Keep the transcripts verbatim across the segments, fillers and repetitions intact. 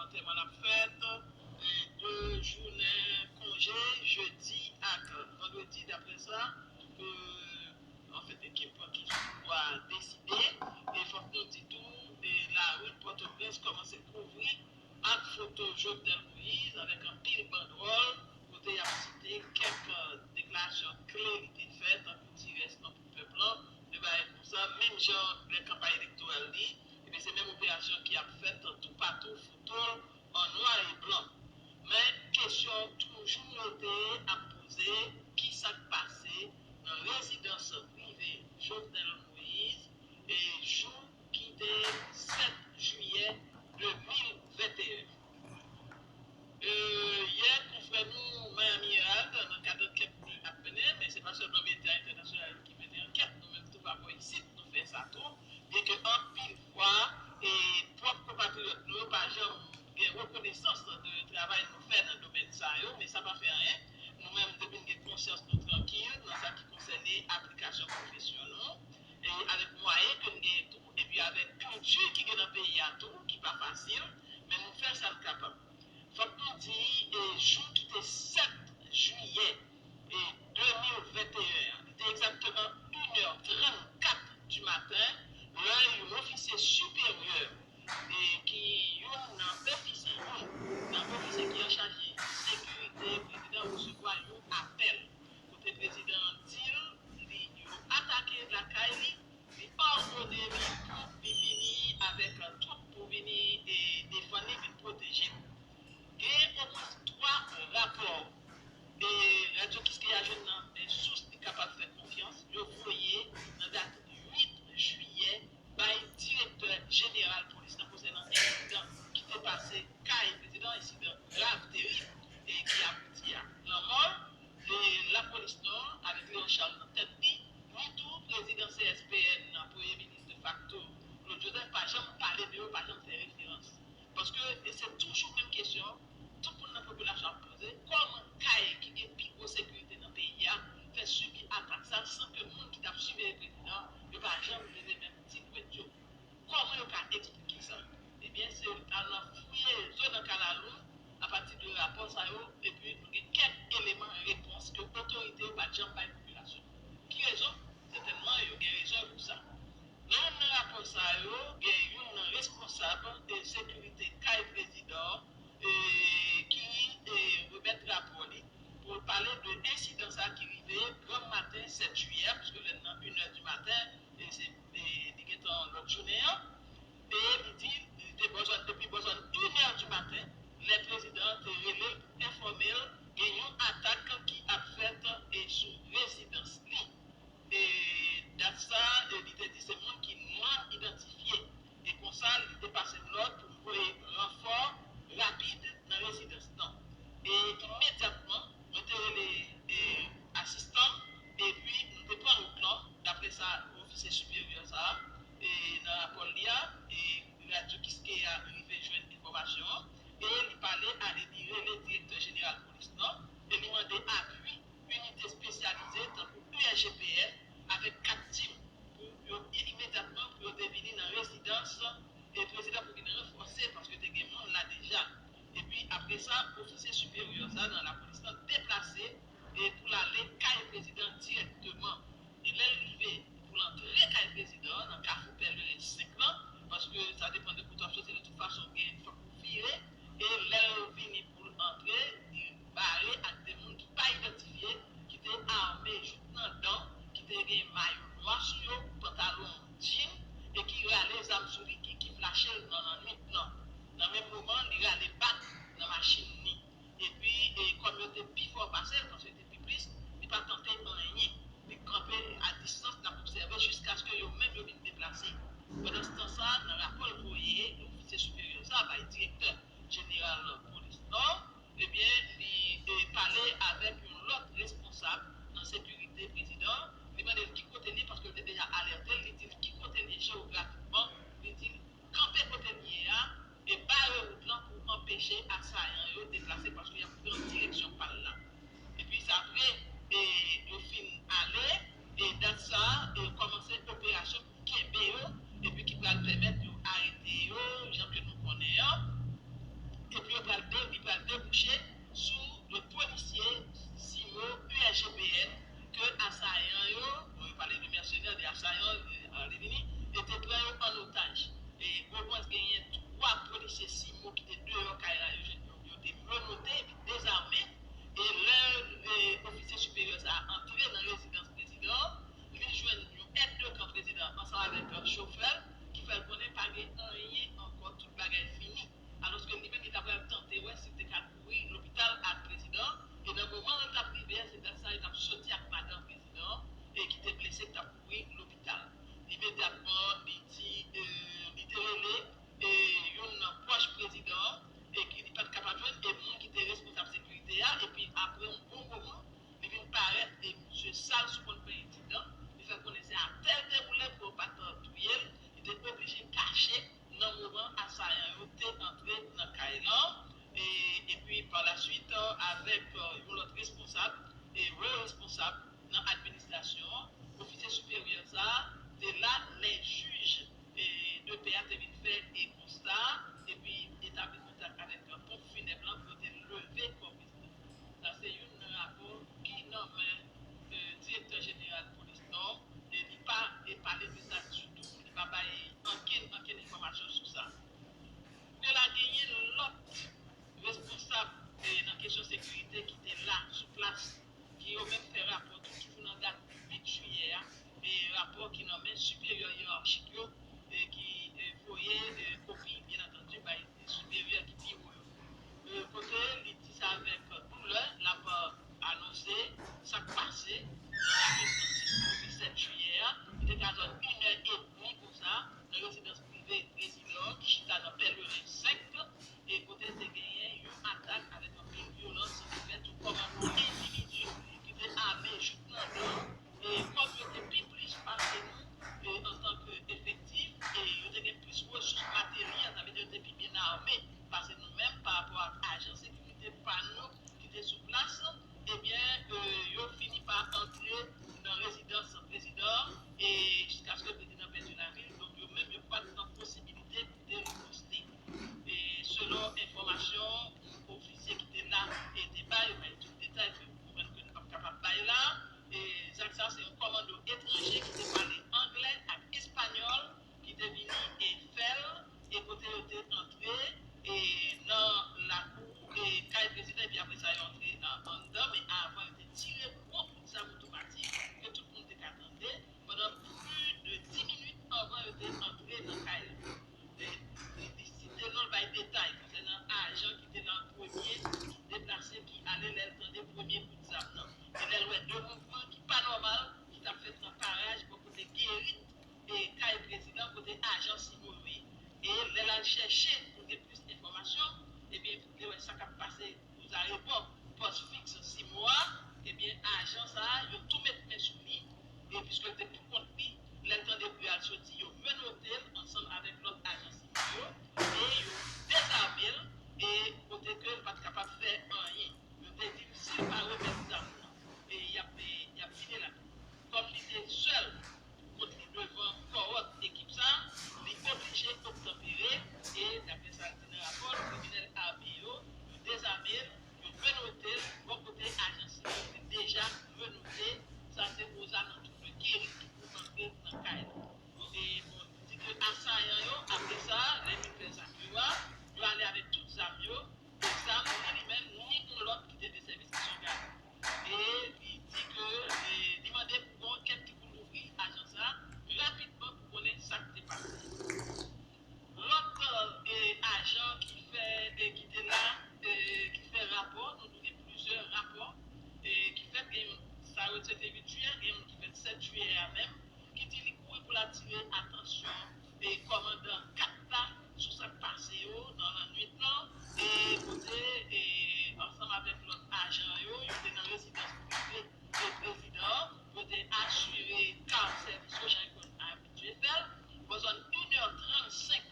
Antèman ap fèt, e, de jounen konje, jedi ak vandredi, daprè sa ke, anfèt, ekip ki sou pouvwa a deside. E fòk nou di tou, e, lari Pòtoprens kòmanse kouvri ak foto Jovenel Moïse avèk anpil bandwòl kote y ap site kèk, e, deklarasyon kle li te fè, tankou ti rès nan pou pèp lan, de bagay konsa, menm jan lè kanpay elektoral li, ebyen se menm operasyon ki ap fèt toupatou, foto l an nwa e blan. Men kesyon toujou rete ap poze, ki sa k pase nan rezidans prive Jovenel Moïse e jou ki te sèt jiyè de mil venteyen? E, yè, konfrè nou Miami Herald, nan kad ankèt li ap mennen, men se pa sèlman medya entènasyonal yo ki mennen ankèt, nou menm tou pa bò isit, nou fè sa tou, byenke anpil fwa, e, pwòp konpatriyòt nou yo pa janm gen rekonesans de travay nou fè nan domèn sa yo, men sa pa fè anyen. Nou menm, depi n gen konsyans nou trankil nan sa ki konsène aplikasyon pwofesyon nou, e avèk mwayen ke n genyen tou, epi avèk kilti ki gen nan peyi a tou, ki pa fasil, men nou fè sa n kapab. Fòk nou di, e, jou ki te sèt jiyè, e, de mil venteyen an, li te egzakteman inè trannkat di maten, lè yon ofisye siperyè, e, ki youn nan ofisye, youn nan ofisye ki anchaje sekirite prezidan resevwa yon apèl kote prezidan an di l li, yo atake lakay li, li òdone li pou li vini avèk twoup pou vini, e, defann li, vin pwoteje l. Gen omwen twa rapò, e, Radyo Kiskeya jwenn nan, e, sous li kapab fè konfyans, yo voye nan dat uit jiyè bay direktè jeneral polis la konsènan ensidan ki te pase kay prezidan, ensidan grav, terib, e ki abouti a lanmò l, e lapolis nò, avèk Leon Charles nan tèt li, ni tou prezidan C S P N nan, premye minis defakto Claude Joseph, pa janm pale de yo, pa janm fè referans. Paske, e se toujou menm kesyon, tout moun nan popilasyon ap poze, kòman kay ki gen pi gwo sekirite nan peyi a fè sibi atak sa, san ke moun ki t ap siveye prezidan yo pa janm leve menm ti dwèt yo? Kòman yo ka eksplike sa? Ebyen, se al nan fouye zo nan kalalou apati de rapò sa yo, epi nou gen kèk eleman repons ke otorite yo pa t janm bay popilasyon. Ki rezon? Sètènman, yo gen rezon pou sa. Nan youn nan rapò sa yo, gen youn nan responsab de sekirite kay prezidan, e, ki, e, remèt rapò li pou l pale de ensidan sa ki rive granm maten sèt jiyè, piske lè n nan inè di maten, e se, e, li gentan lòt jounen an. E li di, li te bò zòn, depi bò zòn inè di maten, lè prezidan an te rele l pou enfòme l gen yon atak ki ap fèt, e, sou rezidans li. E dat sa, e, li te di se moun ki non idantifye. E konsa, li te pase m lòd pou m voye antre nan kay lan, e, epi pa la swit, avèk, e, yon lòt responsab, e, wo responsab nan administrasyon an, ofisye siperyè sa a te la, lè jij, e, de pè a te vin fè, e, konsta, epi etabli kontak avèk, e, ponp finèb lan pou yo te leve kò prezidan. Sa se youn nan rapò ki nan men, e, direktè jeneral polis lan, e li pa, e, pale de sa ditou, li pa bay ankenn, ankenn enfòmasyon sou sa. Kounye a la genyen lòt responsab, e, nan kesyon sekirite ki te la sou plas, ki yo menm fè rapò tou, toujou nan dat uit jiyè a, e rapò ki nan men siperyè yeyarchik yo, e ki, e, voye, e, kopi, byen antandi, bay siperyè ki pi wo yo. E, kote li di sa avèk doulè, l ap, e, anonse sa k pase nan lannwit sis pou sèt jiyè a. Li te ka zòn inè edmi konsa, nan rezidans prive prezidan an ki chita nan Pèleren senk, e kote te genyen yon atak avèk anpil vyolans ki te fèt sou kòmando endividi ki te ame jouk nan dan, e kòm yo te pi plis pase nou, e antanke efektif, e yo te gen plis resous materyèl, sa vle di yo te pi byen ame pase nou menm pa rapò ak ajan sekirite pa nou ki te sou plas, ebyen, e, yo fini pa antre nan rezidans prezidan, e jiskaske prezidan pèdi lavi l, donk yo menm yo pa t nan posibilite pou te riposte. E selon enfòmasyon ofisye ki te la e te bay, yo bay tout detay ke ou konprann ke nou p ap kapab bay la. E zak sa, se yon kòmando etranje ki te pale anglè ak espanyòl ki te vini e fè l, e kote yo te antre, e nan lakou, e kay prezidan, epi apre sa, yo antre an-, anndan, men avan, yo te tire gwo kout zam otomatik ke tout moun te ka tande pandan plis de dis minit anvan yo te antre nan kay la. E, li, li site non, l bay detay konsènan ajan ki te nan premye deplase ki ale lè l tande premye kout zam nan. E lè l wè de mouvman ki pa nòmal ki t ap fèt nan paraj bò kote Gerit e kay prezidan kote ajan Simo yo ye. E lè l al chèche pou l gen plis enfòmasyon, ebyen, li wè sa k ap pase ozarebò pòs fiks Simo a, ebyen, ajan sa a, yo tou met men sou li, e piske l te pou kont li, lè l tande bri a l soti, yo menote l ansanm avèk lòt ajan Simo yo, e yo dezame l, e kote ke l pa t kapab fè anyen. Yo te di l, si l pa remèt zam nan, e y ap, e y ap vide l ap. Kòm li te sèl, kont li devan kòwòt ekip sa, li oblije obtanpere, e daprè sa l di nan rapò l, kriminèl ame yo, yo dezame l, yo menote l bò kote ajan Simo yo te deja menote, sa se ozalantou de Gerit pou antre nan kay la. E bon, li di ke asayan yo, apre sa, lè yo fin fè zak yo a, yo ale avèk tout zam yo, e zam ni li menm, ni yon lòt ki te de sèvis ki sou gad. E li di ke, e, li mande pou yon ankèt ki pou louvri ajan sa rapidman pou konnen sa k te pase. Lòt, e, ajan ki fè, e, ki te la, e, ki fè rapò, nou, nou gen plizyè rapò, e, ki fèt, gen youn, sa yo se te uit jiyè, gen youn ki fèt sèt jiyè a menm, ki di li kouri pou l atire atansyon, e, kòmandan kat la sou sa k pase yo nan lannwit lan, e, kote, e, ansanm avèk lòt ajan yo, yo te nan rezidans prive de prezidan an, yo te asire ka sèvis yo jan yo konn abitye fè l. Bò zòn inè trannsenk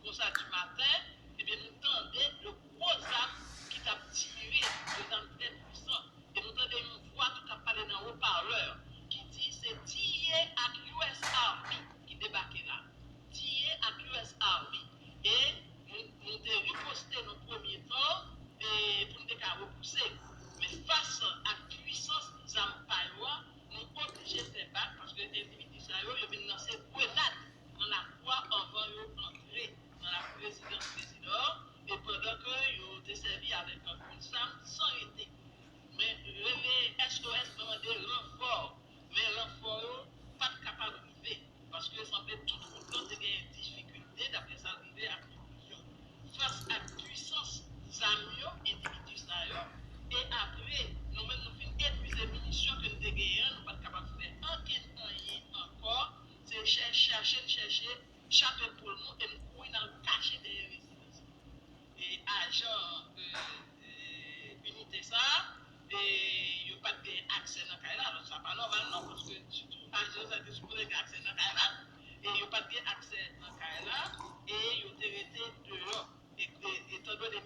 konsa di maten, ebyen, nou tande de gwo zam ki t ap tire, de zam trè pwisan. E nou tande yon vwa tou k ap pale nan opalè ki di se D E A ak U S Army ki debake la. D E A ak U S Army. E nou, nou te riposte nan premye tan, e pou nou te ka repouse. Men fas ak pwisans zam pa yo a, nou oblije fè bak paske endividi sa yo, yo vin lanse grenad nan lakou a anvan yo antre nan lakou rezidans prezidan an, e pandan ke yo te sèvi avèk grenn zam san rete. Men rele S O S mande ranfò, men ranfò yo pa t kapab rive, paske sanble tout wout lan te genyen difikilte, daprè sa l rive a konklizyon. Fas ak pwisans zam yo, endividi sa yo, e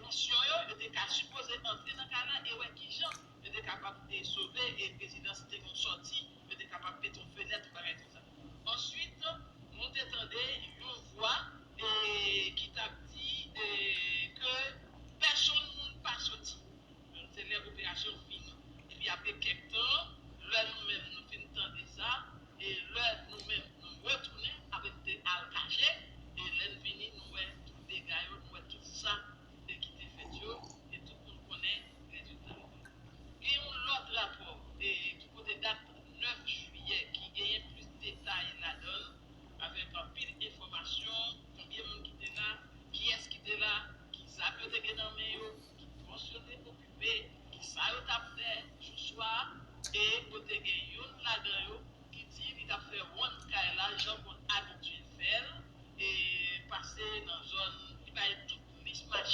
Misyon yo, yo te ka sipoze antre nan kay la e wè kijan yo te kapab te sove e prezidans te gon sòti, yo te kapab mete yon fenèt, yon bagay konsa. Answit, nou te tande yon vwa e ki t ap di e ke pèsonn moun pa soti. Se lè operasyon fini. Epi apre kèk tan, lè nou menm nou fin tande sa, e lè nou menm nou retounen, apre nou te al kache, e lè n vini, nou wè tout dega yo, nou wè tout sa e ki te fèt yo, e tout moun konnen rezilta yo. Gen yon lòt rapò e ki pote dat nèf jiyè ki genyen plis detay ladan l, avèk anpil enfòmasyon, konbyen moun ki te la, kiyès ki te la, ki zam yo te gen nan men yo, ki pòs yo te okipe, ki sa yo t ap fè jou swa, e kote gen youn ladan yo ki di li t ap fè wonn kay la jan konn abitye fè l, e pase nan zòn, li bay tout lis machin